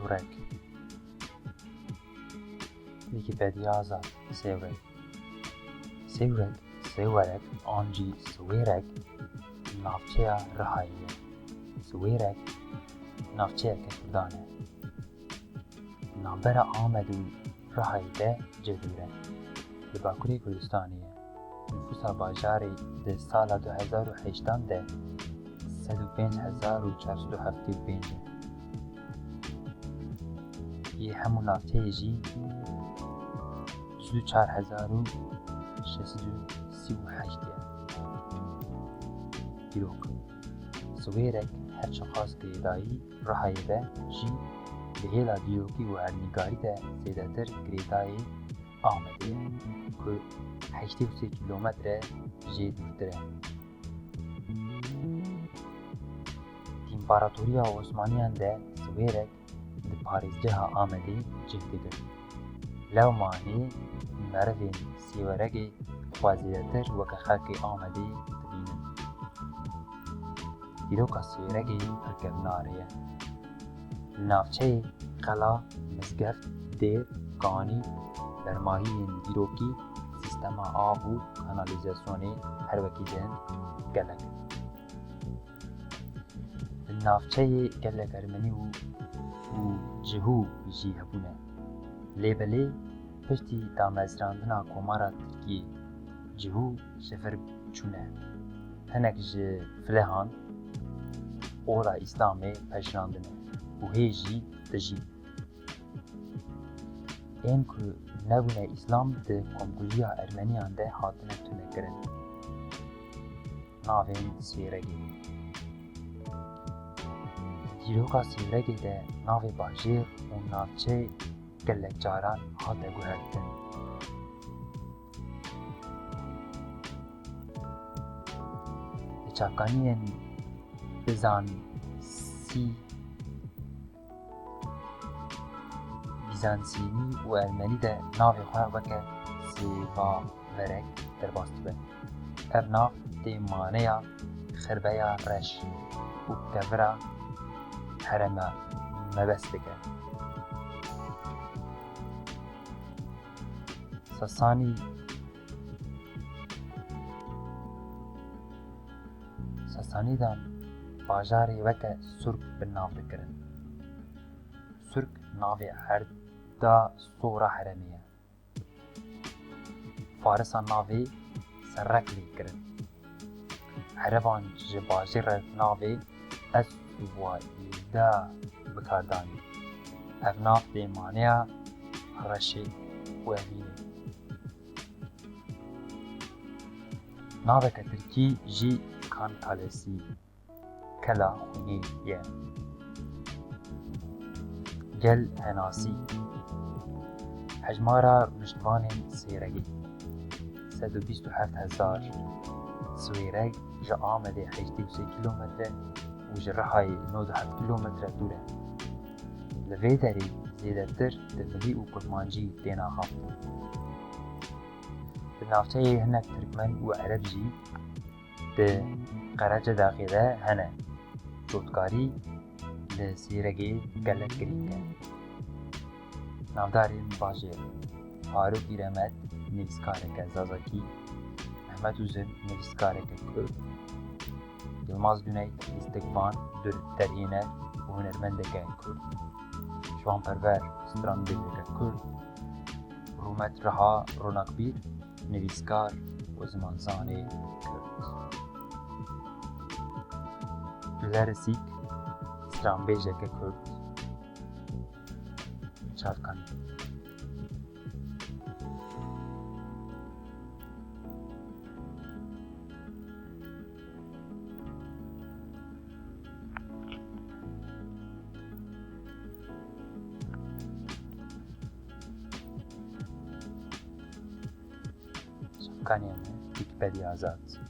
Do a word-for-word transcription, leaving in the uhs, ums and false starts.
Sêwreg. Wîkîpediya Azad. Sêwreg. Sêwreg, Sêwerek an jî Siwêrek navçeya Rihayê ye. Siwêrek navçeyeke Kurdan e. Navbera Amed û Rihayê de cih digire. Li Bakurê Kurdistanê ye. Nifûsa bajarê di sala du hezar û heştan de sed û pênc hezar û çar sed û heftê û pênc e. Yê hemû navçeyê jî sed û çar hezar û şeş sed û sî û heşt e. Dîrok. Siwêrek her çiqas girêdayî Rihayê be jî, di hêla dîrokî û erdnîgarî de zêdetir girêdayî Amedê ye, ku heştê û sê kîlometre jê dûrtir e. Di Împaratoriya Osmaniyan de Siwêrek di parêzgeha Amedê cih digirt. Lewma hê merivên Sêweregê xwe zêdetir weke xelkê Amedê dibînin. Dîroka Sêweregê pir kevnar ye. Li navçeyê qela, mizgeft, dêr, kanî, bermahiyên dîrokî, sîstema av û kanalîzasyonê her wekî din gelek in. Di navçeyê gelek ermenî û, û cihû jî hebûne. Lê belê piştî damezrandina Komara Tirkiyê cihû ji vir çûne. Hinek ji Filehan ola Îslamê pejirandine û hê jî dijîn. Ên ku nebûne Îslam di komkujiya Ermeniyan de hatine tunekirin. Navên Sêregê. Dîroka Sêregê de navê bajêr û navçeyê gelek caran hate guhertin. Li çavkaniyên Bizansî, Bîzantsînî û Ermenî de navê xwe weke Sêvaverek derbas dibe. Ev nav tê maneya xirbeya reş û kevira herêma mebest dike. Sasanî, Sasanîdan bajarê weke Surk bi nav dikirin. Surk navê erda sora herêmê ye. Farisan navê Serrek lê kirin. Ereban ji bajêr re navê Eswayda bi kar danî. Ev nav tê maneya reşê û evînê. Naveke tirkî jî Kan Kalesi, kela xwînê, ye. Gel henasî. Hejmara rûniştvanên Sêregê sed û bîst û heft hezar. Siwêreg ji Amedê heştê û sê kîlometre û ji Rihayê nod û heft kîlometre dûr e. Li vê derê zêdetir dimilî û kurmancî tên axaftin. Di navçeyê hinek tirkmen û ereb jî di Qerecedaxê de hene. Cotkarî li Sêregê gelek girîng e. Navdarên bajêr: Farûk Îremet, nivîskareke zazakî, Mehmet Uzun, nivîskareke kurd, Yilmaz Cuneyt, lîstikvan, dur-, derhêner û hunermendeke kurd, Şivan Perwer, stranbêjeke kurd, Rûmet Reha, ronakbîr, nivîskar û zimanzanê kurd. Güler Isîk, stranbêjeke kurd. Çavkanî. Çavkaniyê me, Wîkîpediya Azad.